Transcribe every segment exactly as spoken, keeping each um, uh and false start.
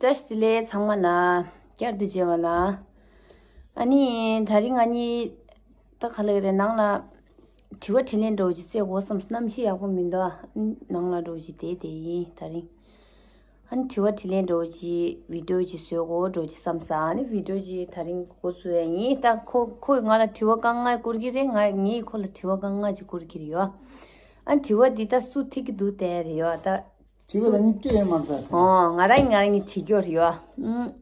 བཀྲ་ཤིས་བདེ་ལེགས་ཚང་མ་ལ། བསྐྱར་དུ་མཇལ་བ་ལ། ཨ་ནི་དེ་རིང་ང་གཉིས་ད་ག་ལ་རེད། ནང་ལ་དྲི་བ་དྲིས་ལན་འདྲ་བོ་ཅིག་བཙལ་དགོས་བསམ་སོང་། གནམ་གཤིས་ཡག་པོ་མི་འདུག་ཨ་ནི་ནང་ལ་འདྲ་བོ་ཅིག་བསྡད་བསྡད་ཡིན་དེ་རིང་། ཨ་ནི་དྲི་བ་དྲིས་ལན་འདྲ་བོ་ཅིག་བི་ཌིའོ་ཅིག་བཟོས་དགོས་འདྲ་བོ་ཅིག་བསམ་ས། ཨ་ནི་བི་ཌིའོ་ཅིག་དེ་རིང་འགོ་བཙུགས་ཡ་ཡིན། ད་ཁོ་ཁོས་ང་ལ་དྲི་བ་དཀའ་ངལ་བསྐུར་གྱི་རེད། ང་ངས་ཁོ་ལ་དྲི་བ་དཀའ་ངལ་ཅིག་བསྐུར་གྱི་རེད་ཡོ། ཨ་ནི་དྲི་བ་འདི་ད་སུ་ཐིག་གི་འདུག་བལྟས་རེད་ཡོ་ད། དྲི་བ་ལ་ནི་ལྟོས་ཡོད་མ་རེད་ད། ཨོ་ང་རང་ང་རང་ངས་དྲི་རྒྱུ་རེད་ཡོ། ཨུམ།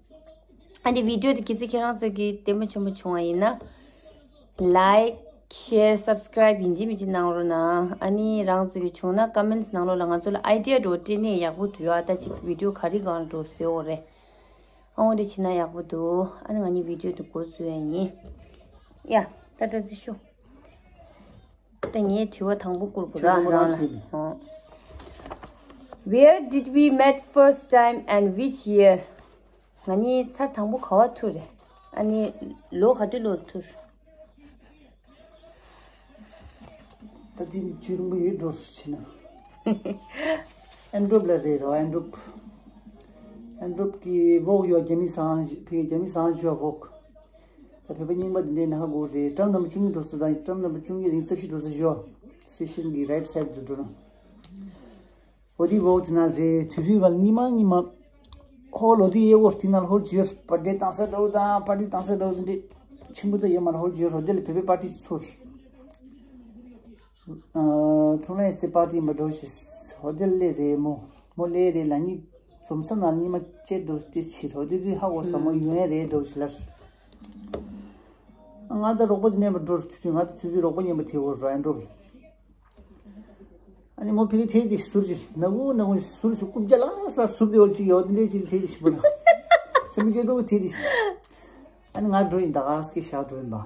ཨ་ནི་བི་ཌིའོ་དེ་གལ་སྲིད་ཁྱེད་རང་ཚོ་གི་བདེ་མོ་ཆེན་པོ་བྱུང་བ་ཡིན་ན། ལའིཀ་ཤེར་སབ་སི་ཀ་རའིབ་ཡིན་གཅིག་མིན་གཅིག་གནང་རོགས་གནང་། ཨ་ནི་རང་ཚོ་གི་བྱུང་ན་ཀོ་མེན་ཊི་ནང་ལོགས་ལ་ང་ཚོ་ལ་ཨའི་ཌི་ཡ་འདྲ་བོ་སྤྲད་ནས་ཡག་པོ་འདུག་ཡོ། ད་ཅིག་བི་ཌིའོ་ག་རེ་སྒང་འགྲོ་བཟོས་འོ་རེད། ཨ་འོ་འདྲ་བྱེད་ན་ཡག་པོ་འདུག་ཨ་ནི་ང་གཉིས་བི་ཌིའོ་དེ་འགོ་བཙུགས་ཡ་ཡིན། ཡ་ད་བཀྲ་ཤིས་ཤོག་ད་ངས་དྲི་བ་དང་པོ་བསྐུར་དགོས་ར། དྲི་བ་རང་ལ། དྲི་བ། ཨོ། Where did we met first time and which year? ང་གཉིས་ཚར་དང་པོ་ག་བ་ཐུག་རེད། ཨ་ནི་ལོ་ག་དུས་ལོ་ཐུག་ད་དེ་ནི་དུས་རིང་པོ་ཡོད་འགྲོ་སུ་ཕྱིན་ན། ཨན་ཌོབ་ལ་རེད་རོ། ཨན་ཌོབ། ཨན་ཌོབ་ཀྱི་བོག་ཡོད། རྒྱ་མི་ཟང་ཕི་རྒྱ་མི་ཟང་ཞུ་བ་བོག་ད་བོད་པ་རྙིང་པ་འདི་འདྲའི་ནང་ཧ་གོ་རེད། ཊམ་ནམ་བར་བཅུ་གཉིས་འགྲོ་ས་དང་ཊམ་ནམ་བར་བཅུ་གཉིས་རིང་རྩ་བཞི་འགྲོ་ས་ཞོ། སི་ཤིན་གྱི་རའིཊ་སའིཌ་དུ་འགྲོ་ན། ཨོ་དི་བོག་དེ་ན་རེད། དུས་རིང་བ་ལ་ཉི་མ་ཉི་མ། ཧོལ་ཨོ་དི་ཨེ་ཝོར་དེ་ན་ཧོལ་ཇིར་པར་ཌེ་དང་ས་འགྲོ་དང་པར་ཊི་དང་ས་འགྲོ་དེ་འདྲ་ཆེན་པོ་ད་ཡོད་མ་རེད། ཧོལ་ཇིར་ཧོ་དེ་ལ་བོད་པའི་པར་ཊི་ཚུར། ཨ་ཁྲུང་ལན་སི་པར་ཊི་མ་འགྲོ་ཞིག་ཧོ་དེ་ལ་རེད་མོ། མོ་ལས་རེད་ལ་ཉི་འཛོམས་ས་ན་ཉི་མ་ཅེ་འགྲོ་དེ་ཕྱིར་ཧོ་དེ་དུས་ཧ་གོ་ས་མོ་ཡོང་ཡ་རེད་འགྲོ་ཞིག་ལར། ང་ད་རོགས་པ་དེ་ནས་མ་འགྲོ་དུས་དུས་ང་ད་དུས་ཚོད་རོགས་པ་ཉན་པ་དེ་འོ་རོ་ཨན་འགྲོ། ཨ་ནི་མོ་ཕི་གི་ཐེ་དེ་ཟུར་ཅིག་ནག་འུ་ནག་འུ་ཟུར་ཅིག་རྐུབ་བཀྱག་ལ་ས་ཟུར་དེ་འོལ་ཅིག་ཡོད་དེ་འདྲས་ཅིག་ཐེ་དེ་ཞིག་པོ་ན་སེམས་སྐྱོ་དུ་ཐེ་དེ་ཞིག་ཨ་ནི་ང་འགྲོ་ཡིན་ད་ག་སྐད་ཤག་འགྲོ་ཡིན་པ།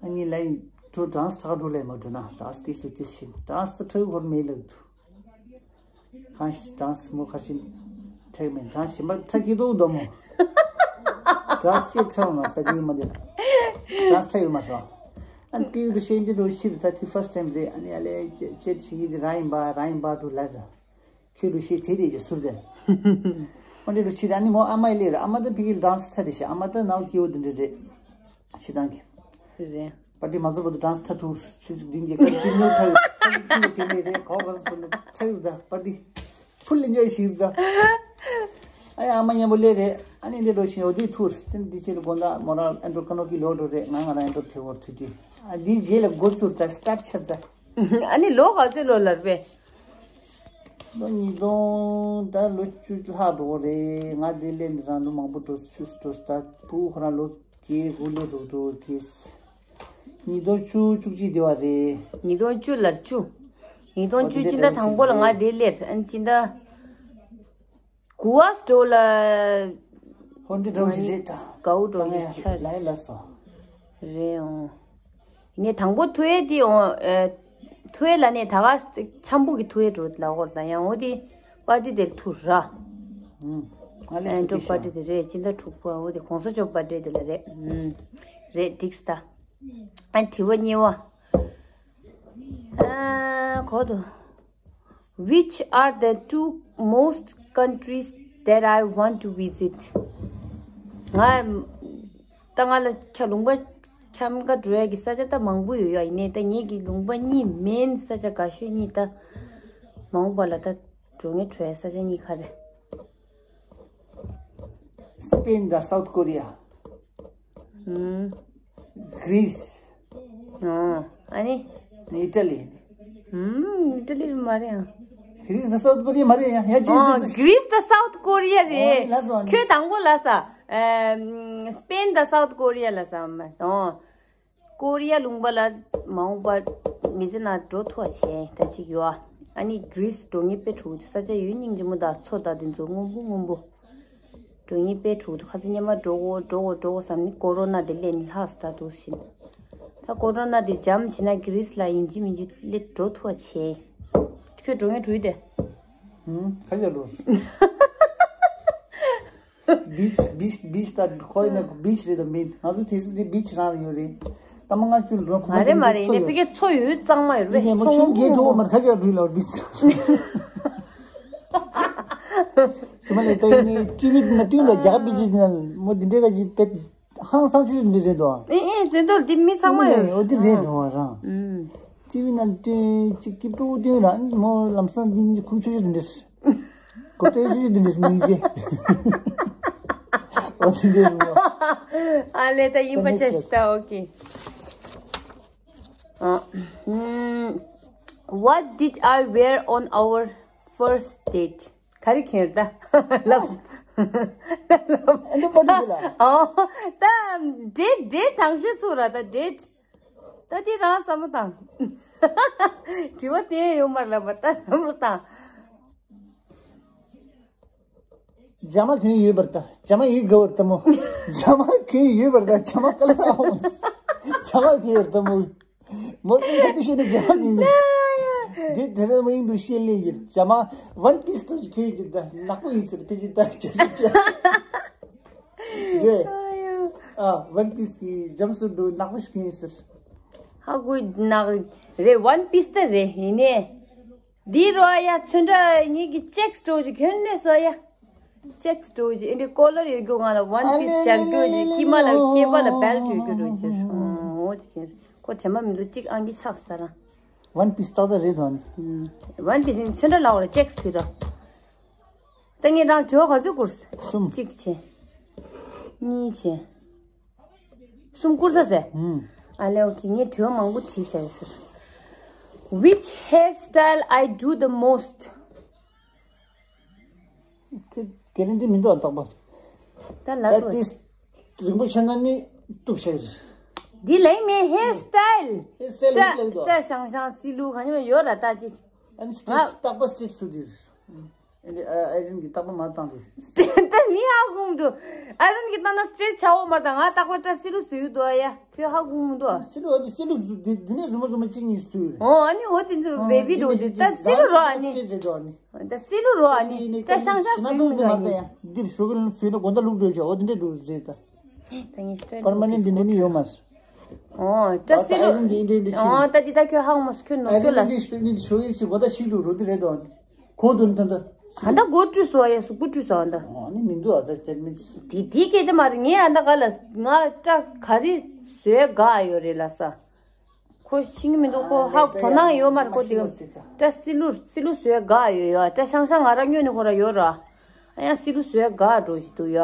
ཨ་ནི་ལ་ཡིན་འགྲོ་ཌན་སི་ཁྲག་འགྲོ་ལས་མ་འགྲོ་ན་ད་སྐད་ཤུ་དེ་ཞིག་ཌན་སི་ད་ཁྲག་བོར་མེད་ལག་ཏུ། གང་ཞིག་གྲངས་སུ་མོ་ཁར་ཕྱིན་ཁྲག་མིན་གྲངས་ཞིམ་པ་ཁྲག་གི་འདུག་འདོ་མོ། གྲངས་ཤེས་ཁྲག་མ་ལྟ་གི་མ་འདེབས། གྲངས་ཁྲག་ཡོད་མ་སོང་། ཨ་ནི་ཀི་རུ་ཤེས་འདི་རུ་ཤི་རུ་ད་དུ་ཕར་སི་ཊེམ་རེད། ཨ་ནི་ཨ་ལེ་ཅེ་ཅེ་ཤི་གི་འདི་ར་ཡིན་པ་ར་ཡིན་པ་དུ་ལ་ར་ཁྱོད་རུ་ཤེས་དེ་དེ་ཅེ་ཟུར་དེ། ཨ་འདི་རུ་ཤི་ར་ཨ་ནི་མོ་ཨ་མ་ཡི་ལེ་ར་ཨ་མ་ད་ཕི་གི་གྲངས་ཁྲག་དེ་ཤི་ཨ་མ་ད་ནའུ་ཀི་འོ་དེ་འདྲ་རེད། ཤི་ཐང་གི་རེད། པར་ཊི་མ་བཟོ་བར་དུ་ཌན་སི་ཐ་ཐུར་ཆུ་ཚོད་བདུན་གྱི་སྐར་ཆུ་ནུར་ཐར་ས་ཀྱི་ཆུ་ལ་དེ་ནས་རེད་གོ་ག་ས་ཐུར་ན་ཐར་ཡོད་ད་པར་ཊི་ཕུལ་ལ་ཉོས་ཤིག་ད། ཨ་ཡ་ཨ་མ་མཉམ་པོ་སླེབས་རེད། ཨ་ནི་སླེབས་འགྲོ་བཞིན་འོ་དེ་ཐུར་སེམས་འདི་ཆེ་ལ་དགོང་དག་མོ་རང་ཨན་ཌྲོ་ཀ་ནོ་ཀི་ལོག་འགྲོ་རེད། ང་ང་རང་ཨན་ཌྲོ་ཐེ་བོར་ཐུ་དུས་ཨ་འདིའི་རྗེས་ལ་འགོ་ཚུགས་ད་སི་ཊར་ཊི་ཆགས་ད། ཨ་ནི་ལོ་ག་ཚོད་ལོ་ལར་བས། ལོ་ཉིས་སྟོང་ད་ལོ་བཅུ་ལྷག་འགྲོ་རེད། ང་འདི་སླེབས་ནས་རང་ལོ་མང་པོ་འགྲོ་བཅུ་འགྲོ་ད་བུ་ཁོ་རང་ལོ། ཀྱི་ཧུ་ལེ་རུ་དུ་ཀྱི། ཉིས་སྟོང་བཅུ་བཅུ་གཅིག་དེ་བ་རེད། ཉིས་སྟོང་བཅུ་ལར་བཅུ། ཉིས་སྟོང་བཅུ་སྤྱི་ཟླ་དང་པོ་ལ་ང་དེ་སླེབས། ཨ་ནི་སྤྱི་ཟླ་དགུ་བ་སྤྲོ་ལ། ཧོན་ཏི་འགྲོ་གི་རེད་ད། གའུ་འགྲོ་གི་ཆར་ལ་ལ་སོ། རེད་འོང་། ངས་དང་པོ་ཐུ་ཨེ་དེ་འོང་། ཨེ། ཐུ་ཨེ་ལ་ནས་ད་ག་འཆམ་པོ་གི་ཐུ་ཨེ་འགྲོ་ལ་འོར་ད་ཡང་འོ་དེ་པར་ཏི་དེར་ཐུ་ར། ཨུམ། ང་ལས་ཨན་ཌོ་པར་ཏི་དེ་རེད། སྤྱི་ཟླ་དྲུག་པ་འོ་དེ་གོང་ས་མཆོག་པར་ཏི་དེ་ལ་རེད། ཨུམ། རེད་འགྲིགས་ད། ཨ་དྲི་བ་གཉིས་པ། ཨ་གོ་དོ། Which are the two most countries that I want to visit? ང་ད་ང་ལ་ཁྱ་ལུང་པ་ཁྱམས་ཀ་འགྲོ་ཡ་གི་ས་ཆ་ད་མང་པོ་ཡོད་ཡ། ཡིན་ནའི་ད་ངེད་ཀྱི་ལུང་པ་གཉིས་མེན་ས་ཆ་དགའ་ཤོས་གཉིས་ད་མ་འོངས་པ་ལ་ད་འགྲོ་ངེས་བྲོ་ཡ་ས་ཆ་གཉིས་ཁ་རེད། སི་པེན་དང་སའུཐ་ཀོ་རི་ཡ། ཨུམ། གྷི་རིས། ཨོ། ཨ་ནི། ཨི་ཊ་ལི། ཨུམ། ཨི་ཊ་ལི་མ་རེད་ཨ། གྷི་རིས་དང་སའུཐ་ཀོ་རི་ཡ་མ་རེད་ཡ། ཡ་ཅི་ཨོ། ཅི་ཅི། གྷི་རིས་དང་སའུཐ་ཀོ་རི་ཡ་རེད། ཨོ་ལ་སོ་ཨ་ནི། ཁྱོད་དང་པོ་ལ་ས། ཨམ། སི་པེན་དང་སའུཐ་ཀོ་རི་ཡ་ལ་ས་མ་ཨོ། ཀོ་རི་ཡ་ལུང་པ་ལ་མ་འོངས་པ་མི་ཚེ་ནང་འགྲོ་ཐུབ་པ་བྱས་ད་ཅིག་ཡོད་ཨ། ཨ་ནི་གྷི་རིས་འགྲོ་ངེས་དཔེ་དྲུག་ས་ཆ་ཡོད་སྙིང་རྗེ་མོ་དང་མཚོ་དང་དེ་ཚོ་སྔོན་པོ་སྔོན་པོ། འགྲོ་ངེས་དཔེ་དྲུག་ཁ་ཚ་སྙེ་མ་འགྲོ་གོ་འགྲོ་གོ་འགྲོ་གོ་བསམ་ནི་ཀོ་རོ་ན་དེ་སླེབས་ནི་ལྷག་ས་ད་འདུག་བཞིན། ད་ཀོ་རོ་ན་དེ་འཇམ་བྱས་ན་གྷི་རིས་ལ་ཡིན་གཅིག་མིན་གཅིག་སླེབས་འགྲོ་ཐུབ་པ་བྱས། ཁྱོད་འགྲོ་ངེས་དྲུག་དེ། ཧུམ། ཁ་ཡ་འགྲོ། བིཆ་བིཆ་བིཆ་ད་ཁོ་ཡིན་ན་བིཆ་རེད་དོ་མིན། ང་ཚོ་དེ་སྲིད་དེ་བིཆ་རང་ཡོད་རེད། ད་མ་ང་ཚོ་འགྲོ་ཁོ་མ་རེད་མ་རེད། ཡིན་ནའི་ཕ་གིའི་མཚོ་ཡོད་གཙང་མ་ཡོད་རེད། ཡིན་ནའི་མོ་མཚོ་ཆུང་རྒྱལ་དུ་འོ་མར་ཁ་ཅག་འགྲུལ་ལ་བིཆ། ཚང་མ་ལས་ད་ཡིན་ནི་ཊི་བི་ནང་བསྟན་ལ་རྒྱ་གར་པི་ཅི་ནང་མོ་འདི་འདྲའི་ག་ཅིག་པེ་ཧང་སང་ཆུ་འདི་རེད་དོ། ཨེ་ཨེ་བཙན་ཐོག་འདི་མི་ཚང་མ་ཡོད། འོ་འདི་རེད་དོ་རང་། ཨུམ། ཊི་བི་ནང་བསྟན་ཅིག་སྐྱིད་སྤྲོ་བསྟན་རང་མོ་ལམ་སང་འདི་ནི་ཁུག་ཆུ་ཆུ་འདི་འདྲ། གོ་ཏོ་ཆུ་ཆུ་འདི་འདྲ་མིན་ཅེ། འོ་འདི་འདྲ་རེད་མོ། ཨ་ལེ་ད་ཡིན་པ་ཆ་ཤི་ད་ཨོ་ཀེ། ཨ། ཨུམ། What did I wear on our first date? ག་རེ་གྱོན་ད། ལབ། ལབ། ཨ་འདི་པ་འདི་ལ། ཨོ། ད་ཌེཊ་ཌེཊ་དང་ཤོས་ཚུགས་ར་ད་ཌེཊ། ད་འདི་རང་བསམ་བློ་བཏང་། དྲི་བ་དེ་ཡོད་མ་རེད་ལབ་པ་ད་བསམ་བློ་བཏང་། ཇ་མ་གྱོན་ཡོད་པར་ད་ཇ་མ་ཡོད་དགའ་བར་ད་མོ། ཇ་མ་གྱོན་ཡོད་པར་ད་ཇ་མ་ཀ་ལ་ར་ཧོ་མོ། ཇ་མ་གྱོན་ཡོད་ད་མོ། མོ་ཨིན་ཁ་ཏུ་ཤེས་ནི་ཇ་མ་ཡིན། ཇེ་དྲི་རེ་མོ་ཨིན་དུ་ཤེས་ལེ་ཡིར་ཇ་མ་ཝན་པིས་ཏོ་ཇི་ཁོས་ཀྱི་ད་ནག་པོ་ཡིན་ཟེར་ཕི་ཅི་ད་ཇ་ཇ་ཇ་རེ། ཨ་ཝན་པིས་ཀྱི་ཇམ་སུ་འདུ་ནག་པོ་ཞིག་ཡིན་ཟེར། ཧ་གོ་ནག་རེ་ཝན་པིས་ད་རེ་ཡིན་ནས། འདི་རོ་ཡ་ཚོན་ཁྲ་ངེད་ཀྱི་ཅེག་སི་འགྲོ་ཅིག་གྱོན་ནས་སོ་ཡ། ཅེག་སི་འགྲོ་ཅིག་ཨེ་འདྲི་ཀོ་ལར་ཡོད་རྒྱུ་ང་ལ་ཝན་པིས་ཅར་འགྲོ་ཅིག་ཀི་མ་ལ་སྐེད་པ་ལ་བེལ་ཊི་ཡོད་རྒྱུ་འགྲོ་ཅིག་འོ་དེ་ཁྱེར་ཁོ་དྲན་པ་མི་འདུག་གཅིག་ཨང་ཀི་ཆགས་ས་ར། ཝན་པིས་ཏག་ཏག་རེད་དོ་ནི། ཝན་པིས་ནི་ཚོན་ཁྲ་ལ་འོ་ར་ཅེག་སི་དེ་ར། ད་ངས་རང་དྲི་བ་ག་ཚོད་བསྐུར། གསུམ། གཅིག་བྱས། གཉིས་བྱས། གསུམ་བསྐུར་ས་ཟེར། ཨ་ལེ་ཨོ་ཁེ་ངས་དྲི་བ་མང་པོ་དྲིས་བཞག་ཡོད་ཟེར། Which hairstyle I do the most? གེ་རེན་ཊི་མི་འདུག་ཨ་རྟག་པར། ད་ལ་ད་ཏོ། ཏིས་རིང་པོ་ཆགས་ན་ནི་གཏུབ་བྱས་རེད། འདི་ལེགས་མེད་ཧེར་སི་ཏའིལ། ཧེར་སི་ཏའིལ་ལེགས་འདུག་སྐྲ་ཤང་ཤང་སི་ལུ་གང་ཡང་ཡོད་ར་ད་ཅིག་འདི་སི་ཊིབ་ང་རྟག་པར་སི་ཊིབ་སུ་དེ་རེད། ཨ་ནི་ཨ་ཨ་རིན་གྱི་རྟག་པར་མ་བཏང་དེ། ད་མི་ཧ་གོ་མི་འདུག་ཨ་རིན་གྱི་བཏང་ན་སི་ཊེཊ་ཆགས་འོ་མ་རེད་ད། ང་རྟག་པར་སྐྲ་སི་ལུ་བཟོས་ཡོད་དོ་ཡ། ཁྱོད་ཧ་གོ་མི་འདུག་སི་ལུ་འོ་དེ་སི་ལུ་བཟོ་དེ་དེ་ནས་རུ་མ་རུ་མ་གཅིག་གཉིས་བཟོས་ཡོད། འོ་ཨ་ནི་འོ་དེ་ཚོ་བེ་བི་རོ་དེ་ད་སི་ལུ་རོ་ཨ་ནི། སི་ཊེཊ་རེད་དོ་ཨ་ནི། ད་སི་ལུ་རོ་ཨ་ནི་ད་ཤང་ཤང་སི་ལུ་མི་རོ་ཨ་ནི། འདིར་ཞོགས་ཀྱི་ལུང་བཟོས་ན་དགོང་དག་ལུག་འགྲོ་ཆོག་འོ་དེ་འདྲས་འགྲོ་རེད་ད། ད་ངས་སི་ཊེཊ་པར་མ་ནེན་ཊི་འདི་འདྲས་ནི་ཡོད་མ་རེད། ཨོ་ད་སི་ལུ། ཨ་ཨ་རིན་གྱི་འདི་འདི་ཕྱིན། ཨོ་ད་འདི་ད་ཁྱོད་ཧ་གོ་མ་སོང་ཁྱོད་ནོར་ཨ་ཁྱོད་རིན་ལ། འདི་ཤུ་འདི་ཤོ་ཡིར་ཞིག་གོ་ད་ཞིག་འགྲོ་རོ་འདི་རེད་དོ། གོ་དུ་ནི་ད་ད། ད་ད་མགོ་བཀྲུས་སོ་ཡ་གཟུགས་པོ་བཀྲུས་སོ་ཨ་ད། ཨོ་ནི་མི་འདུག་ཨ་ད་ཅེར་མིན། འདི་འདི་སྐད་ཆ་མ་རེད། ངས་ཨ་ད་ག་ལ་ང་སྐྲ་ག་རེ་བཟོས་དགའ་ཡོད་རེད་ལ་ས། ཁོ་ཤེས་ཀྱི་མི་འདུག་ཁོ་ཧ་གོ་དོ་སྣང་ཡོད་མ་རེད་ཁོ་དེ་ག་སྐྲ་སི་ལུ་སི་ལུ་བཟོས་དགའ་ཡོད་ཡ། སྐྲ་ཤང་ཤང་ང་རང་ཉོས་ནས་ཁོ་ར་ཡོད་ར། ཨ་ཡང་སི་ལུ་བཟོས་དགའ་འགྲོ་ཞིག་འདུག་ཡ།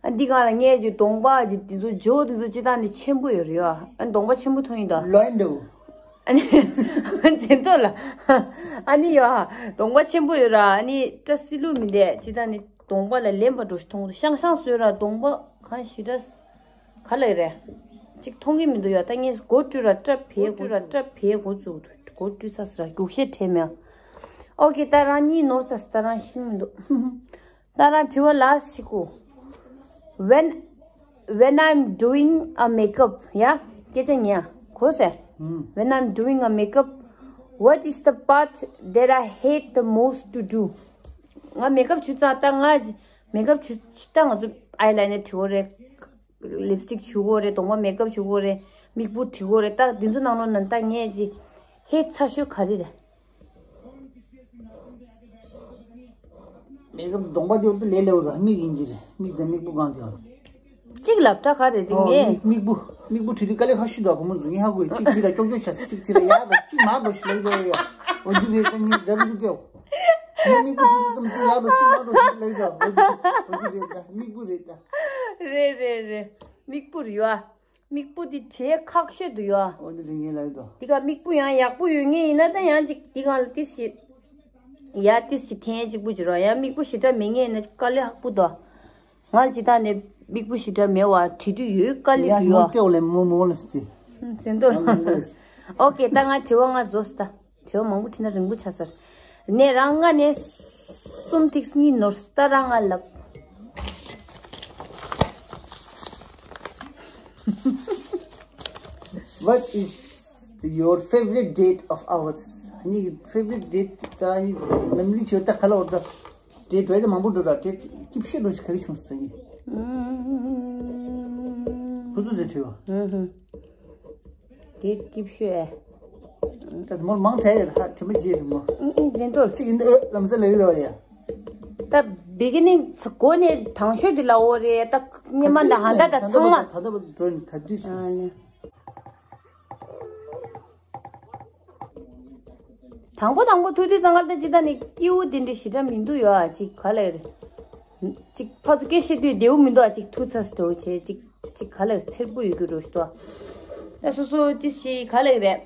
ཨ་འདི་གང་ལ་ངས་ཀྱི་གདོང་པ་ཀྱི་འདི་ཚོ་ཇོ་འདི་ཚོ་སྤྱི་བཏང་ནི་ཆེན་པོ་ཡོད་རེད་ཡ། ཨ་གདོང་པ་ཆེན་པོ་མཐོང་ཡིན་ད། ལོན་འདུག་ཨ་ནི་མཛེས་མདོག་ལ། ཨ་ནི་ཡ་གདོང་པ་ཆེན་པོ་ཡོད་ར། ཨ་ནི་སྐྲ་སི་ལུ་མི་འདས་སྤྱི་བཏང་ནི་གདོང་པ་ལ་ལེན་པ་འགྲོ་ཞིག་མཐོང་འདུག་ཤང་ཤང་བཟོས་ར་གདོང་པ་གང་ཞིག་ར། ག་ལེ་རེད། གཅིག་མཐོང་གི་མི་འདུག་ཡ། ད་ངས་མགོ་བཀྲུས་ར་སྐྲ་བེ་མགོ་བཀྲུས་ར་སྐྲ་བེ་མགོ་བཙུགས་འདུག་མགོ་བཀྲུས་ས་ས་ར་རྒྱུགས་ཤད་བྲེས་མེད། ཨོ་ཀེ་ད་རང་གཉིད་ནོར་ས་ས་ད་རང་ཤི་མི་འདུག་ད་རང་དྲི་བ་ལ་ཞིག་གོ། When when I'm doing a makeup ཡ་སྐད་ཆ་ཉན་གོ་སེ། When I'm doing a makeup, what is the part that I hate the most to do? ང་མེ་ཀབ་བྱུས་ཙང་ད་ང་མེ་ཀབ་བྱུས་ད་ང་ཚོ་ཨའི་ལའི་ནར་བྲིས་དགོས་རེད། ལིབ་སི་ཊིག་བྱུག་དགོས་རེད། གདོང་པ་མེ་ཀབ་བྱུག་དགོས་རེད། མིག་སྤུ་བྲི་དགོས་རེད། ད་འདི་ཚོ་ནང་ལོགས་ནས་ད་ངས་ཅི་ཧེ་ཚ་ཤོས་ག་རེ་རེད། མེ་ཀབ་གདོང་པ་དེ་འོ་ད་ལས་ལས་འོ་ར་མིག་ཡིན་གྱི་རེད། མིག་དང་མིག་སྤུ་གང་དེ་འོ། གཅིག་ལབ་ད་ག་རེ་རེད་ཨོ་ངས། མིག་མིག་སྤུ་མིག་སྤུ་བྲི་དུས་དཀའ་ལས་ཁ་ཤས་འདུག་བུ་མོ་ཚོ་ངས་ཧ་གོ་ཡོད། གཅིག་བྲིས་ལ་ཀྱོག་ཀྱོག་བྱས་སོ། གཅིག་བྲིས་ལ་ཡག་རོ་གཅིག་མ་རོ་ཞིག་ལབ་ཡོད་ཡ། འོ་འདི་རེད་ད་ངས་རབ་འདི་ཅོ། ངས་མིག་སྤུ་བྲིས་དུས་ཙམ་གཅིག་ཡག་རོ་གཅིག་མ་རོ་ཞིག་ལབ་ཡོད། འོ་འདི་འོ་འདི་རེད་ད་མིག་སྤུ་རེད་ད། རེད་རེད་རེད། མིག་སྤུ་རེད་ཡ། མིག་སྤུ་འདི་བྲིས་ཁག་ཤོས་འདུག་ཡ། འོ་འདི་རེད་ངས་ལབ་ཡོད་དོ། འདི་ག་མིག་སྤུ་ཡང་ཡག་པོ་ཡོད་ངེས་ཡིན་ན་ད་ཡང་ཅིག་འདི་གང་ལ་ཏིས་ཤིག་ཡ་ཏིས་ཤིག་འཐེན་གཅིག་པུ་ཅིག་རོ། ཡང་མིག་སྤུ་ཞེ་དྲག་མེད་ངེས་ཡིན་ན་དཀའ་ལས་ཁག་པོ་འདུག་ང་ལ་ཇི་ལྟར་ནས་མིག་སྤུ་ཞེ་དྲག་མེད་བ་བྲིས་དུས་ཡོད་དཀའ་ལས་ཡ་འདུག་ཡ། མོ་སྤྲེའུ་ལས་མོ་མོ་ལ་སྟེ། ཟིན་ཏོ་ལ། ཨོ་ཀེ་ད་ང་དྲི་བ་ལྔ་རྫོགས་སོང་ད། དྲི་བ་མང་པོ་དྲིས་ན་རིང་པོ་ཆགས་ས་རེད། ནས་རང་ལྔ་ནས་གསུམ་ཐིག་གཉིས་ནོར་སོང་ད་རང་ལྔ་ལབ། What is your favorite date of ours? ནི་ཕེ་ཝ་རི་ཊི་ཌེ་ཊི་ད་ནི་མེ་མོ་རི་ཆེ་ད་ག་ལ་འོ་ད་ཌེ་ཊི་བས་ད་མང་པོ་འགྲོ་ར་ཌེ་ཊི་སྐྱིད་ཤོས་འགྲོ་ཞིག་ག་རེ་བྱུང་སོང་ཡིན། ཁོ་ཚོ་ཟེར་དྲི་བ། ཌེ་ཊི་སྐྱིད་ཤོས་ཨེ། ད་དེ་མོར་མང་དྲགས་ཡོད་ཧ་དྲི་མ་བརྗེད་རེད་མོ། ཨིན་ཨིན་ཟིན་ཏོ། གཅིག་ཡིན་འདི་ཨོ་ལམ་སེ་ལ་ཡོད་ལ་ཡ། ད་བི་གི་ནིང་གོ་ནས་དང་ཤོས་དེ་ལ་འོ་རེད། ད་སྙེ་མ་འདྲ་ཧ་ད་ད་ཚང་མ། ད་ད་བར་འགྲོ་ནས་ག་དུས་ཨ་ནི། དང་པོ་དང་པོ་ཐུག་དུས་ཙང་ང་ལ་ད་ཅི་ད་ནི་སྐྱིད་པོ་དེ་འདྲ་ཞེ་དྲག་མི་འདུག་ཡོད་ཨ། ཅིག་ག་ལ་རེད། ཅིག་ཕར་ཚུར་སྐད་བཤད་དུས་བདེ་པོ་མི་འདུག་ཨ། ཅིག་ཐུག་ཚ་སི་འདྲ་བོ་བྱས་ཅིག་ཅིག་ག་ལ་རེད། འཚེར་པོ་ཡོད་རྒྱུ་འདྲ་བོ་ཞིག་འདུག་ཨ། ད་སོ་སོ་དེ་ཞིག་ག་ལ་རེད།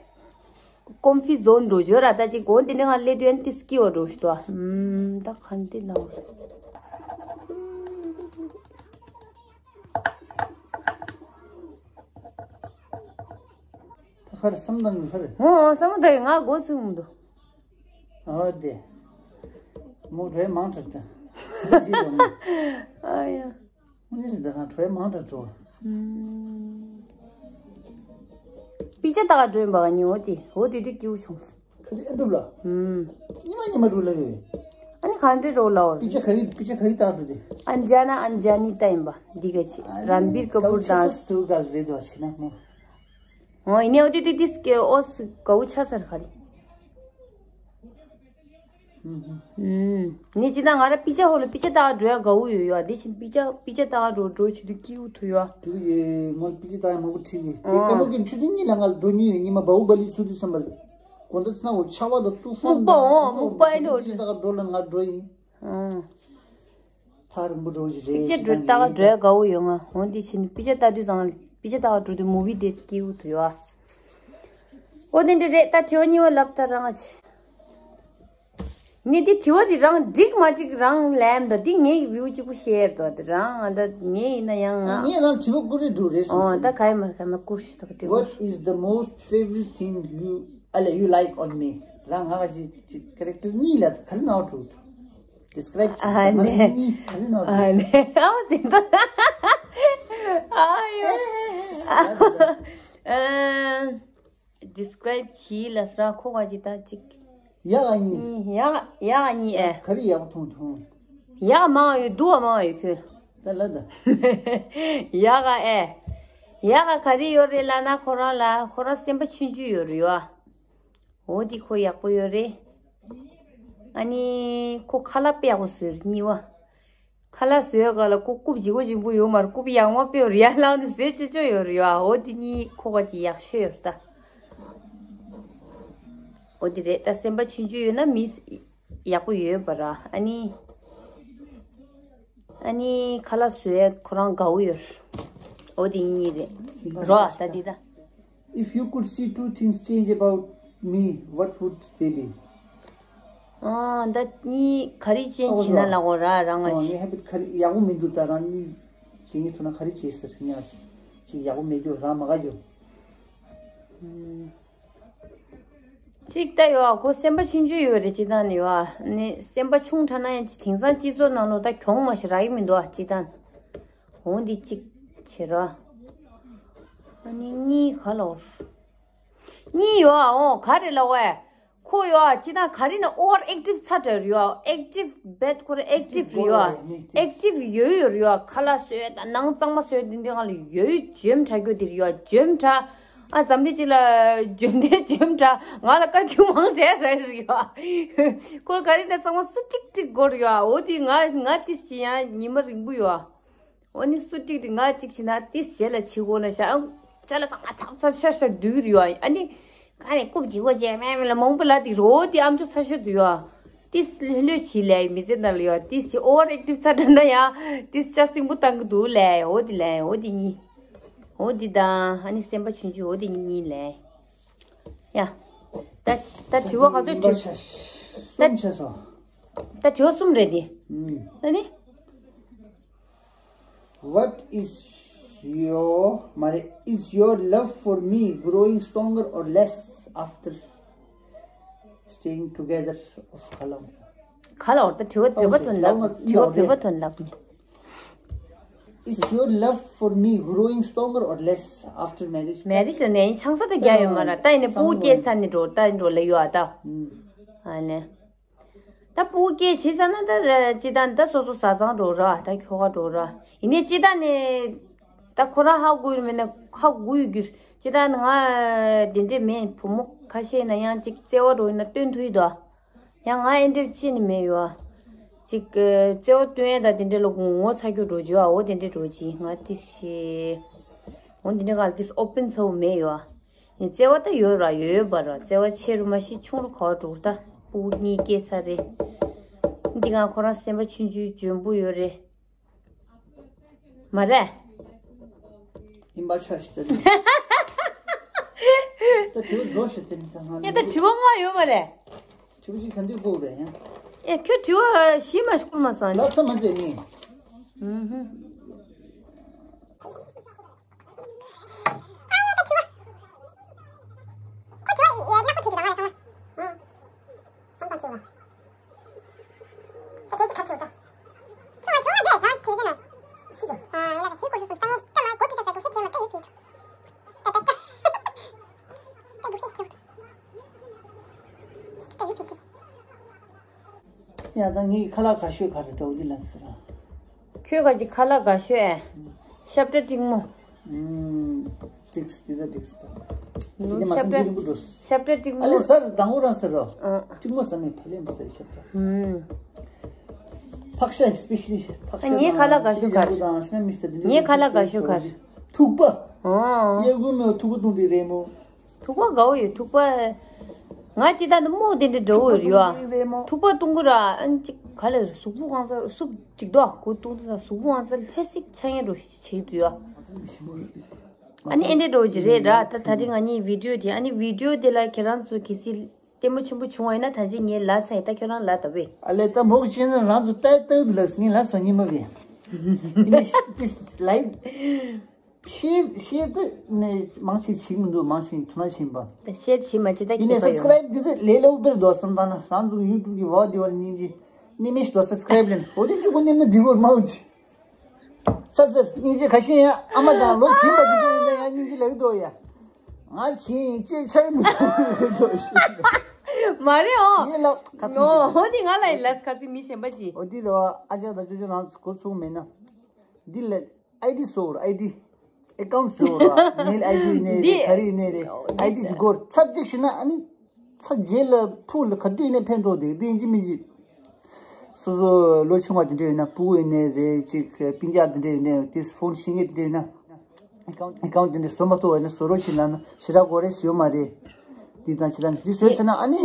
ཀོམ་ཕི་ཛོན་འགྲོ་བརྗོད་ར། ད་ཅིག་གོང་དེ་འདྲ་ང་སླེབས་དུས་ཨ་ནི་ཏི་སྐྱིད་པོ་འགྲོ་ཞིག་འདུག་ཨ། ཨུམ། ད་ག་འདི་ལ་འོ། ད་ཁར་བསམ་དང་གི་ཁར། ཨོ་བསམ་དང་ང་མགོ་ཚོས་མི་འདུག་ཨ་དེ། མོ་གྲོས་མང་དྲགས་ད། ཅི་ཞིག་རེད་མོ། ཨ་ཡ། ཨ་ནི་རི་ད་རང་གྲོས་མང་དྲགས་འགྲོ། ཨུམ། པི་ཅ་ད་ག་གྲོས་འབའ་ཉི་འོ་དེ་འོ་དེ་དུས་སྐྱིད་པོ་བྱུང་སོང་། ཁ་དེ་ཨ་འགྲུབ་ལ། ཨུམ། ཉི་མ་ཉི་མ་འགྲོ་ལ་ཡོད། ཨ་ནི་གང་འདྲ་འགྲོ་ལ་འོ། པི་ཅ་ག་རི་པི་ཅ་ག་རི་ད་འགྲོ་དེ། ཨན་ཇ་ན་ཨན་ཇ་ནི་ད་ཡིན་པ་འདི་ག་ཆེ། རན་བིར་ཀ་པུར་དང་། ཨ་ནི་ཀའུ་ཆ་ས་སྟུ་ག་རེད་དོ་ཆེ་ན་མོ། ཨོ་ཡིན་ནའི་འོ་དེ་དེ་དེ་སྐྱེ་ཨོ་སི་ཀའུ་ཆ་སར་ག་རེ། ཨུམ། ནི་ཅི་ད་ང་ར་པི་ཅ་ཧོ་ལ་པི་ཅ་ཏག་འགྲོ་ཡ་དགའ་བོ་ཡོད་ཡོད། དེ་ཕྱིན་པི་ཅ་པི་ཅ་ཏག་འགྲོ་འགྲོ་བྱེད་དུས་སྐྱིད་པོ་ཐུ་ཡོད། དུ་ཡོད་ངོ་པི་ཅ་ཏག་མང་པོ་ཁྲིད་ནས་དེ་ཀ་ལོ་གི་ཆུ་ཚོད་གཉིས་ལ་ང་འགྲོ་ཉུལ་ཡོད། ཉི་མ་བའུ་བ་ལི་ཚུ་དུས་བསམ་པར་དགོང་དག་ཚ་བོ་ཆ་བ་དང་ཏུ་ཧྥང་སྨུག་པ་འོང་སྨུག་པ་ཨེ་འགྲོ། པི་ཅ་ཏག་འགྲོ་ལ་ང་འགྲོ་ཡིན། ཨང་། ཐག་རིང་པོ་འགྲོ་གི་རེད། པི་ཅ་འགྲོ་ལྟ་ག་འགྲོ་ཡ་དགའ་བོ་ཡོད་ང་། འོ་འདི་ཕྱིན་པི་ཅ་ལྟ་དུས་ཙང་པི་ཅ་ལྟ་ག་འགྲོ་དུས་མུ་བི་དེ་སྐྱིད་པོ་ཐུ་ཡོད། ཨོ་དེ་འདྲ་རེད། ད་དྲི་བ་གཉིས་པ་ལབ་ད་རང་ཨ་ཆེ། ངས་འདི་དྲི་བ་འདི་རང་འགྲིག་མ་འགྲིག་རང་ལན་འདོད། འདི་ངའི་བིའུ་གཅིག་པུ་ཤེར་འདོད་དེ་རང་ཨ་ད་ངས་ཡིན་ན་ཡང་ང་ངས་རང་དྲི་བ་བསྐུར་རེ་འགྲོ་རེད་ཨོ་ད་ག་ཡི་མ་ག་མ་བསྐུར་ཞིག་ད་ག་དྲི་བ། What is the most favorite thing you ཨ་ལས་you like on me? རང་ང་ག་ཅི་ཅི་ཀ་རེག་ཊར་གཉིས་ལ་ག་ལ་ནའོ་འགྲོ་འདུག Describe ཨ་ལས། ཨ་ལས། ཨ་མ་དེ་ད། ཨ་ཡོ། ཨ། Describe བྱིས་ལ་སྲ་ཁོ་ག་ཅི་ད་ཅིག་ཡག་ག་གཉིས། ཡག་ཡག་ག་གཉིས་ཨེ། ག་རེ་ཡག་པོ་མཐོང་མཐོང་། ཡག་མང་ཡོད་སྡུག་མང་ཡོད་ཁྱོད། ད་ལ་ད། ཡག་ག་ཨེ། ཡག་ག་ག་རེ་ཡོད་རེད་ལབ་ན་ཁོ་རང་ལ་ཁོ་རང་སེམས་པ་ཆུང་ཆུང་ཡོད་རེད་ཡོ། འོ་འདི་ཁོ་ཡག་པོ་ཡོད་རེད། ཨ་ནི་ཁོ་ཁ་ལག་དཔེ་ཡག་པོ་བཟོས་རེད་གཉིས་པ། ཁ་ལག་བཟོས་ག་ལ་ཁོ་རྐུབ་ལྗིད་པོ་ལྗིད་པོ་ཡོད་མ་རེད། རྐུབ་ཡག་མོ་དཔེ་ཡོད་རེད་ཡར་ལངས་ནས་བཟོས་ཅོ་ཅོ་ཡོད་རེད་ཡ། འོ་འདི་གཉིས་ཁོ་ག་ཅིག་ཡག་ཤོས་ཡོད་རེད་ད། འོ་འདི་རེད་ད། སེམས་པ་ཆུང་ཆུང་ཡོད་ན་མི་ཡག་པོ་ཡོད་པ་ར། ཨ་ནི། ཨ་ནི་ཁ་ལག་བཟོ་ཡ་ཁོ་རང་དགའ་བོ་ཡོད། འོ་དེ་གཉིས་རེད་རོ། ད་འདི་ད། If you could see two things change about me, what would they be? ཨ་ད་གཉིས་ག་རེ་ཅན་བྱེད་ན་ལ་འོ་ར་རང་ང་ཨ་ཞིག་ངའི་ཧེ་བིཊ་ག་རེ་ཡག་པོ་མི་འདུག་ད་རང་གཉིས་བྱེད་ངེས་ཐུག་ན་ག་རེ་བྱེད་ཟེར་ངས་ཅིག་ཡག་པོ་མེད་རྒྱུ་རང་མ་དགའ་རྒྱུ། གཅིག་ལྟ་ཡོད་ཨ་ཁོ་སེམས་པ་ཆུང་ཆུང་ཡོད་རེད། སྤྱི་བཏང་ནས་ཡོད་ཨ་ནི་སེམས་པ་ཆུང་དྲགས་ན་ཡང་དེང་སང་སྤྱི་ཚོགས་ནང་ལོགས་ད་གྱོང་མ་ཞིག་རག་གི་མི་འདུག་ཨ་སྤྱི་བཏང་། འོ་འདི་གཅིག་བྱེད་རོགས། ཨ་ནི་གཉིས་ག་ལ་འོ། གཉིས་ཡོད་ཨ་འོ་ག་རེ་ལ་འོ་ཨ། ཁོ་ཡོད་ཨ་སྤྱི་བཏང་ག་རེ་ན་ཨོ་ཝར་ཨེག་ཊིབ་ཚ་དྲགས་ཡོད་ཨ། ཨེག་ཊིབ་བེད་ཁོ་ར་ཨེག་ཊིབ་ཡོད་ཨ། ཨེག་ཊིབ་ཡོད་ཡོད་ཡོད་ཨ། ཁ་ལག་བཟོས་དང་ནང་གཙང་མ་བཟོས་དེ་འདི་ང་ལ་ཡོད་འཇོན་དྲགས་རྒྱུ་དེ་ཡོད་ཨ། འཇོན་དྲགས། ཨ་འཛམ་གླིང་སྤྱི་ལ་འཇོན་ཏེ་འཇོན་དྲགས། ང་ལ་བཀའ་བཀྱོན་མང་དྲགས་རེད་ཡོད་ཨ། ཁོ་ག་རེ་ན་གཙང་མ་སུ་ཀྲིག་ཀྲིག་དགོས་ཡོད་ཨ། འོ་དེ་ང་ང་ཏིས་ཅི་ཡང་ཉི་མ་རིང་པོ་ཡོད་ཨ། འོ་ནི་སུ་ཀྲིག་ཀྲིག་ང་གཅིག་བྱེད་ན་ཏིས་རྗེས་ལ་བྱེད་དགོས་ན་ཤ་ཅ་ལག་ཚང་མ་ཚབ་ཚབ་ཤ་ཤ་བསྡུས་ཡོད་ཨ། ཨ་ནི་ག་ནས་རྐུབ་ལྗིད་པོ་བྱས་མེད་མེད་ལ་མང་པོ་ལ་དེ་རོ་དེ་ཨམ་ཅོག་ཚ་ཤོས་དུ་ཡོད་ཨ། ཏིས་ལྷོད་ལྷོད་བྱེད་ལས་མི་ཚེ་ནང་ལ་ཡོད་ཨ། ཏིས་ཅི་ཨོ་ཝར་ཨེག་ཊིབ་ཚ་དྲགས་ན་ཡང་ཏིས་ཅ་སྲིང་པོ་བཏང་གི་འདུག་ལས། འོ་དེ་ལས་འོ་དེ་གཉིས། འོ་འདི་དང་ཨ་ནི་སེམས་པ་ཆུང་ཆུང་འོ་དེ་གཉིས་ལས། ཡ། ད་ད་དྲི་བ་ག་ཚོད་དྲི། ད་གསུམ་བྱས་སོང་། ད་དྲི་བ་གསུམ་རེད་དེ། ཨུམ། ད་ནི། What is your མ་རེད། Is your love for me growing stronger or less after staying together of how long? ག་ལ་འོར་ད་དྲི་བ་བོད་པ་དོན་ལབ། དྲི་བ་བོད་པ་དོན་ལབ། Is your love for me growing stronger or less after marriage? མེ་རི་ཇི་ལ་ནས་ཆང་ས་ད་རྒྱ་ཡོད་མ་ར། ད་ཡིན་ན་སྤུ་གུ་སྐྱེས་ཚར་ནས་འགྲོ་ད་འགྲོ་ལ་ཡོད་ཨ་ད། ཨ་ནི། ད་སྤུ་གུ་སྐྱེས་བྱས་ཚར་ན་ད་སྤྱི་བཏང་ད་སོ་སོ་བཟའ་ཚང་འགྲོ་ར་ད་ཁྱོ་ག་འགྲོ་ར། ཡིན་ནའི་སྤྱི་བཏང་ནས་ད་ཁོ་རང་ཧ་གོ་ཡོད་མེད་ན་ཧ་གོ་ཡོད་རྒྱུ། སྤྱི་བཏང་ནས་ང་དེ་འདྲས་མེད། བུ་མོ་ཁ་ཤས་ན་ཡང་ཅིག་བརྩེ་བ་འགྲོ་ཡིན་ན་སྟོན་ཐུབ་ཡོད་དོ། ཡང་ང་ཨེ་འདྲས་ཅི་ནི་མེད་ཡོད། ཅིག་བརྩེ་བ་སྟོན་ཡས་དང་དེ་འདྲ་ལ་ངོ་ཚ་རྒྱུ་འགྲོ་རྒྱུ་ཨ། འོ་དེ་འདྲ་འགྲོ་ཅིག་ང་དེ་ཤེས། འོ་དེ་འདྲ་ག་ལ་དེ་ཨོ་པན་ཚ་བོ་མེད་ཡོད་ཨ། ནི་བརྩེ་བ་ད་ཡོད་ར་ཡོད་པ་ར། བརྩེ་བ་ཆེ་རུ་མ་ཤི་ཆུང་རུ་ག་བ་འགྲོ་ད། སྤུ་གུ་གཉིས་སྐྱེས་ཚར་རེད། འདི་ག་ཁོ་རང་སེམས་པ་ཆུང་ཆུང་འཇོན་པོ་ཡོད་རེད། མ་རེད། ཡིན་པ་ཆ་ཞིག་ད། ད་དྲི་བ་བཟོ་ཞིག་དེ་ནི་ད་ང་ཡ་ད་དྲི་བ་ལྔ་ཡོད་མ་རེད། དྲི་བ་གཅིག་ད་འདི་དགོས་རེད་ཡ། ཨེ་ཁྱོད་དྲི་བ་ཞིག་མ་ཤོར་མ་སོང་། ལབ་ཚ་མ་ཟེར་ནི། ཨུ་ཧུ། ཡ་ད་ངའི་ཁ་ལག་དགའ་ཤོས་ག་རེ་འདྲ་བོ་འདི་ལབ་ཟེར། ཁྱོད་ག་ཅིག་ཁ་ལག་དགའ་ཤོས་ཨེ། ཤབ་ཏ་ཏིག་མོ། ཨུམ། ཏིགས་འདི་ད་ཏིགས་ད། འདི་ནི་མ་སང་ཤབ་ཏ་འདི་རིང་པོ་འགྲོ། ཤབ་ཏ་ཏིག་མོ། ཨ་ལེ་ཟེར་དང་པོ་རང་ཟེར་རོ། ཨ། ཏིག་མོ་ཟེར་ནས་ཕ་ལེ་མི་ཟེར་ཤབ་ཏ། ཨུམ། ཕག་ཤ་སི་པེ་ཤ་ལི་ཕག་ཤ་ངའི་ཁ་ལག་དགའ་ཤོས་ག་རེ། ངའི་ཁ་ལག་དགའ་ཤོས་ག་རེ། ཐུག་པ། ཨོ། གཡས་ཁུག་མོ་ཐུག་པ་བཏུང་དེ་རེད་མོ། ཐུག་པ་དགའ་བོ་ཡོད་ཐུག་པ། ང་ཅི་ད་ནི་རྨོ་དེ་འདྲ་འགྲོ་བོ་ཡོད་ཨ། ཐུག་པ་བཏུང་གི་ར་ཨ་ནི་ཅིག་ག་ལེར་གཟུགས་པོ་གང་ཚ་སུབ་ཅིག་དོ་ཁུ་བཏུང་དུས་ས་གཟུགས་པོ་གང་ཚ་ལྷོད་སིག་ཆ་ཡན་འགྲོ་བྱེད་དུ་ཡོད་ཨ། ཨ་ནི་ཨེ་འདྲ་འགྲོ་གི་རེད་ར། ད་ད་རིང་ང་གཉིས་བི་ཌིའོ་དེ་ཨ་ནི་བི་ཌིའོ་དེ་ལ་ཁྱེད་རང་ཚོ་གལ་སྲིད་ལྟད་མོ་ཆེན་པོ་བྱུང་བ་ཡིན་ན་ད་ཅི་ངས་ལབ་ཚར་ཡིན། ད་ཁྱོད་རང་ལབ་ད་བས། ཨ་ལེ་ད་མོག་ཅན་རང་ཚོ་ལྟ་ལྟ་དུ་ལབ་ངས་ལབ་སོང་ཉི་མ་བས། ཨ་ནི་ཤ་ཏིས་ལའིག་ཤེར་ཤེར་དུ་ནས་མང་ཞིག་བྱེད་མི་འདུག་མང་ཞིག་ཐུ་ན་བྱིན་པ། ཤེར་བྱེད་མ་བྱེད་ད་ཡིན་ནས་ཁྱད་པར་ཡོད། སབ་སི་ཀ་རའིབ་འདི་དུ་ལས་སླ་པོ་དཔེར་འདུག་བསམ་ད་ན་རང་ཚོ་ཡུ་ཊུབ་ཀྱི་ཝག་དེ་བར་སྙིང་རྗེ་ནི་མི་ཞིག་འདུག་སབ་སི་ཀ་རའིབ་ལེན་འོ་དེ་གཅིག་པོ་ནེམ་ན་འགྲིག་གོ་མ་འོ་དེ། ས་ས་སྙིང་རྗེ་ཁ་ཤས་ཡང་ཨ་མ་དང་ལོ་རྒན་པ་དེ་ཚོ་ཡིན་ན་ཡང་སྙིང་རྗེ་ལེགས་འདུག་ཡ། ང་ཆེ་ཅེས་ཆགས་མི་འདུག་ཞེས། མ་རེད་ཨོ། ངས་ལབ་ཁ་ཚིག་འོ་འོ་དེ་ང་ལ་ཡིན་ལབ་ཁ་ཚིག་མི་གཞན་པ་ཅི། འོ་དེ་ལ་ཨ་ཅག་དང་ཅོ་ཅོ་རང་ཚོ་གོ་ཚུགས་མེད་ན། འདི་ལ་ཨའི་ཌི་བཟོ་ར་ཨའི་ཌི། ཨེ་ཀའུན་ཊི་བཟོ་ར་མེལ་ཨའི་ཌི་ནས་རེད་ག་རེ་ནས་རེད་ཨའི་ཌི་ཅིག་དགོས་ཚར་གཅིག་ཞུ་ན་ཨ་ནི། ཚ་རྗེས་ལ་ཕུགས་ལ་ག་དུས་ནས་ཕན་ཐོགས་དེ་བདེན་གཅིག་མིན་གཅིག་སོ་སོ་ལོ་ཆུང་བ་དེ་འདྲ་ཡོད་ན་སྤུ་གུ་ཡིན་ནའི་རེད་ཅིག་སྤུན་ཀྱག་དེ་འདྲ་ཡོད་ནའི་དེ་ཕོན་ཤེས་མཁན་དེ་འདྲ་ཡོད་ན་ཨེ་ཀའུན་ཊི་དེ་འདྲ་བཟོ་མ་ཐུབ་པ་ཡིན་ན་བཟོ་རོགས་བྱེད་ལབ་ན་ཞེ་དྲག་དགོས་རེད་ཟེར་ཡོད་མ་རེད། འདི་དང་ཕྱི་དང་འདི་བཟོས་ཟེར་ན་ཨ་ནི།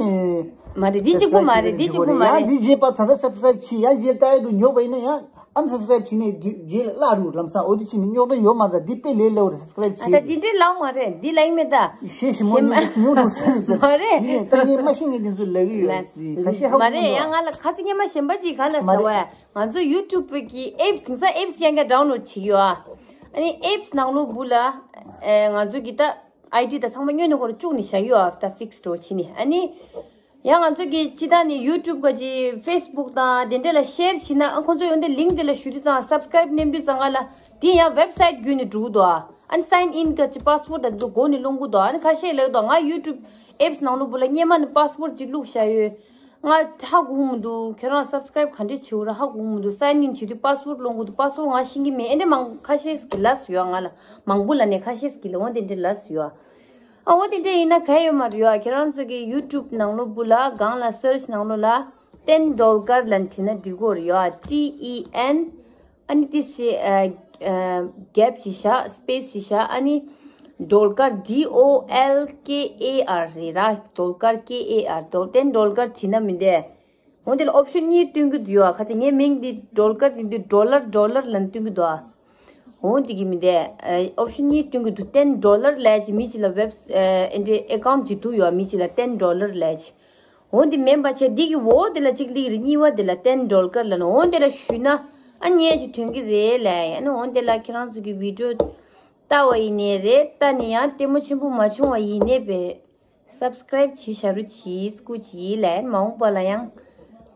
མ་རེད་འདི་གཅིག་པུ་མ་རེད་འདི་གཅིག་པུ་མ་ཡང་རེད། འདི་རྗེས་པ་ད་ལྟ་སབ་སི་ཀ་རའིབ་བྱས་ཡང་རྗེས་ལྟ་ཡ་དུ་ཉོ་བ་ཡིན་ན་ཡང་ཨན་སབ་སི་ཀ་རའིབ་བྱས་ནས་རྗེས་ལ་བརླག་འགྲོ་ལམ་སང་འོ་དེ་ཕྱིན་ནས་རྙོག་དྲ་ཡོད་མ་རེད་འདི་དཔེ་ལས་སླ་པོ་རེད་སབ་སི་ཀ་རའིབ་ཨ་ད་བྱས། འདི་འདྲའི་ལའོ་མ་རེད་འདི་ལ་ཡིན་མེད་ད། ཤེས་ཤེས་མོ་ཉིད་ཉུང་རུ་སོང་ཟེར། མ་རེད། ཡིན་ནས་ད་ངས་མ་ཤེས་ངས་འདི་ཚོ་ལབ་གི་ཡོད་ཟེར་ཁ་ཤས་ཧ་མ་གོ་རེད་ཡང་ང་ལ་ཁ་ཚིག་སྙན་མ་གཞན་པ་ཅིག་ག་ལ་ཟེར་བས་ང་ཚོ་ཡུ་ཊུབ་གི་ཨེབ་སི་དེང་སང་ཨེབ་སི་ཡང་ག་ཌའུན་ལོཌ་བྱེད་ཀྱི་ཡོད་ཨ། ཨ་ནི་ཨེབ་སི་ནང་ལོགས་བུ་ལ་ཨེ་ང་ཚོ་གི་ད་ཨའི་ཌི་ད་ཚང་མ་སྔོན་ནས་ཁོ་ར་བཅུག་ནས་བཞག་ཡོད་ཨ་ད་ཕིག་སི་འགྲོ་བྱེད་ནས་ཨ་ནི། ཡང་ང་ཚོ་གི་སྤྱི་བཏང་ནས་ཡུ་ཊུབ་ག་ཅི་ཕེ་སི་བུག་དང་དེ་འདྲ་ལ་ཤེར་བྱེད་ན་ཨ་ཁོང་ཚོ་ཡོང་དེ་ལིང་དེ་ལ་ཞུ་དུས་ཙང་སབ་སི་ཀ་རའིབ་ནེམ་དུས་ཙང་ང་ལ་དེ་ཡང་ཝེབ་སའིཊ་བརྒྱུད་ནས་འགྲོ་གི་འདུག་ཨ། ཨ་ནི་སའིན་ཨིན་ག་ཅི་པ་སི་ཝར་ཌ་དེ་ཚོ་མགོ་ནས་སློང་གི་འདུག་ཨ་ནི་ཁ་ཤས་ལབ་འདུག་ང་ཡུ་ཊུབ་ཨེབ་སི་ནང་ལོགས་བུ་ལ་སྔོན་མ་ནས་པ་སི་ཝར་ཌ་ཅིག་བླུགས་བཞག་ཡོད། ང་ཧ་གོ་མི་འདུག་ཁྱོད་རང་སབ་སི་ཀ་རའིབ་ག་འདྲས་བྱེད་དགོས་ར་ཧ་གོ་མི་འདུག་སའིན་ཨིན་བྱེད་དུས་པ་སི་ཝར་ཌ་སློང་གི་འདུག་པ་སི་ཝར་ཌ་ང་ཤེས་ཀྱི་མེད་ཨེ་འདྲས་མང་ཁ་ཤས་ཀྱི་ལབ་སོང་ཡོད་ང་ལ་མང་པོ་ལ་ནས་ཁ་ཤས་ཀྱི་ལབ་འོང་དེ་འདྲས་ལབ་སོང་ཡོད། ཨ་འོ་དེ་འདྲ་ཡིན་ན་ག་ཡོད་མ་རེད་ཡོད། ཁྱེད་རང་ཚོ་གི་ཡུ་ཊུབ་ནང་ལོགས་བུ་ལ་སྒང་ལ་སར་ཆི་ནང་ལོགས་ལ་ཏེན་ཌོལ་ཀར་ལབ་བྲིས་ན་འགྲིག་གི་རེད་ཡོད། ཊི་ཨི་ཨེན་ཨ་ནི་ཏི་ཤི་ཨ་ཨ་གེབ་ཅིག་བཞག་སི་པེ་སི་ཅིག་བཞག་ཨ་ནི་ཌོལ་ཀར་ཌི་ཨོ་ཨེལ་ཀེ་ཨེ་ཨར་རེད་ར། ཌོལ་ཀར་ཀེ་ཨེ་ཨར་ཌོལ་ཏེན་ཌོལ་ཀར་བྲིས་ན་མི་འདས། འོན་ཏེ་ལ་ཨོབ་ཤན་གཉིས་སྟོན་གྱི་འདུག་ཡོད། ཁ་ཅིག་ངའི་མིང་འདི་ཌོལ་ཀར་འདི་འདི་ཌོ་ལར་ཌོ་ལར་ལབ་སྟོན་གྱི་འདུག་ཨ། འོན་ཏེ་གི་མི་འདི་ཨོབ་ཤན་གཉིས་སྟོན་གྱི་འདུག་ཏེན་ཌོ་ལར་ལབ་ཅིག་མི་གཅིག་ལ་ཝེབ་ཨེ་འདི་ཨེ་ཀའུན་ཊི་ཅིག་འདུག་ཡོད་མི་གཅིག་ལ་ཏེན་ཌོ་ལར་ལབ་ཅིག་འོན་ཏེ་མིན་པ་བྱས་འདི་གི་འོག་དེ་ལ་གཅིག་ལིག་རེ་གཉིས་པ་དེ་ལ་ཏེན་ཌོལ་ཀར་ལབ་ན་འོན་དེ་ལ་ཞུས་ན་ཨ་ཉེ་ཅིག་ཐོན་གྱི་རེད་ལབ་ཡ་ནི་འོན་དེ་ལ་ཁྱེད་རང་ཚོ་གི་བི་ཌིའོ་ལྟ་བ་ཡིན་ནའི་རེད་ལྟ་ནས་ཡང་ལྟད་མོ་ཆེན་པོ་མ་བྱུང་བ་ཡིན་ནའི་བས། སབ་སི་ཀ་རའིབ་བྱེད་བཞག་རོགས་གྱིས། སྐུ་མཁྱེན་ལགས། མ་འོངས་པ་ལ་ཡང་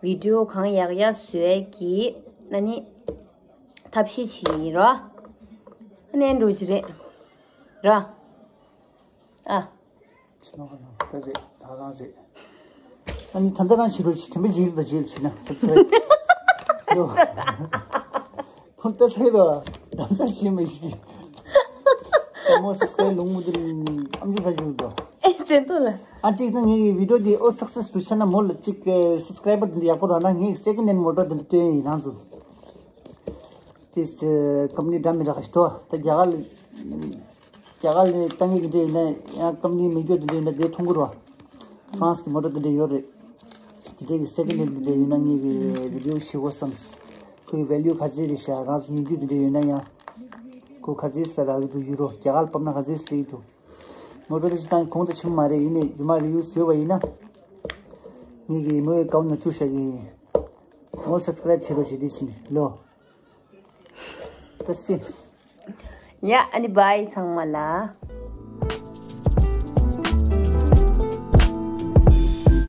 བི་ཌིའོ་གང་ཡག་ཡག་བཟོ་ཡས་ཀྱི་ཨ་ནི་ཐབས་ཤེས་བྱེད་ཡིན་རོ། ཨ་ནི་འགྲོ་གི་རེད་ར། ཨ། ཕྱི་ནང་ཁ་ནང་ད་རེད་ད་རང་རེད། ཨ་ནི་ད་ལྟ་རང་བྱེད་རོགས་གྱིས། དྲན་པ་བརྗེད་ད་བརྗེད་བྱེད་ན་སབ་སི་ཀ་རའིབ་ཡོ། ཕོན་ཏ་ཚེ་རོ། ལམ་སང་ཤེས་མི་ཤེས། ད་མོ་སབ་སི་ཀ་རའིབ་ལུང་མུ་དུ་ཨམ་ཅོག་ས་ཅུག་དོ། ཨེ་ཙེ་ཏོ་ལ། ཨ་གཅིག་ན་ངའི་བི་ཌི་ཡོ་འདི་ཨོ་སག་སེ་སི་འགྲོ་ཆ་ན་མོ་ལ་གཅིག་སབ་སི་ཀ་རའི་བར་འདི་འདྲ་ཡག་པོ་རག་ན་ངའི་སེ་ཀེན་ཌ་ཧེན་མོ་ཊར་འདི་འདྲ་སྟོན་ཡིན་ནང་ཚུལ། ཏིས་ཀམ་པ་ནི་འདྲ་མི་འདྲ་ཁ་ཤི་ཏོ། ད་རྒྱ་གར་རྒྱ་གར་ནས་ཏང་གི་འདྲ་ཡིན་ན་ཡང་ཀམ་པ་ནི་མི་འགྱུར་འདི་འདྲ་ཡིན་ན་དེ་མཐོང་གི་རོ། ཧྥ་རན་སི་གི་མོ་ཊར་འདི་འདྲ་ཡོད་རེད། དེ་འདྲའི་གི་སེ་ཀེན་ཌ་ཧེན་འདི་འདྲ་ཡོད་ན་ངའི་གི་བི་ཌི་ཡོ་ཞིག་གོ་བསམས། ཁོའི་ཝེ་ལུ་ག་ཚད་རེད་ཤག་རང་ཚོ་ཉིན་རྒྱུ་འདི་འདྲ་ཡོད་ན་ཡང་། ཁོ་ག་ཚད་ལ་རག་གི་འདུག་ཡུ་རོ་རྒྱ་གར་ལ་ཕབ་ན་ག་ཚད་སླེབས་ཀྱི་འདུག་མོ་ཊ་དེ་ཅི་ཐང་གོང་དུ་ཕྱིན་མ་རེད། ཡིན་ནའི་རྒྱུ་མ་རེ་ཡུ་བཟོས་པ་ཡིན་ན། ངེད་ཀྱི་མོའི་ཀའུན་ནང་བཅུག་བཞག་གི་ཡིན། མོ་སབ་སི་ཀ་རའིབ་བྱེད་རོགས་བྱེད་དེ་ཕྱིན་ལོ། ད་སི། ཡ་ཨ་ནི་བྷའི་ཚང་མ་ལ།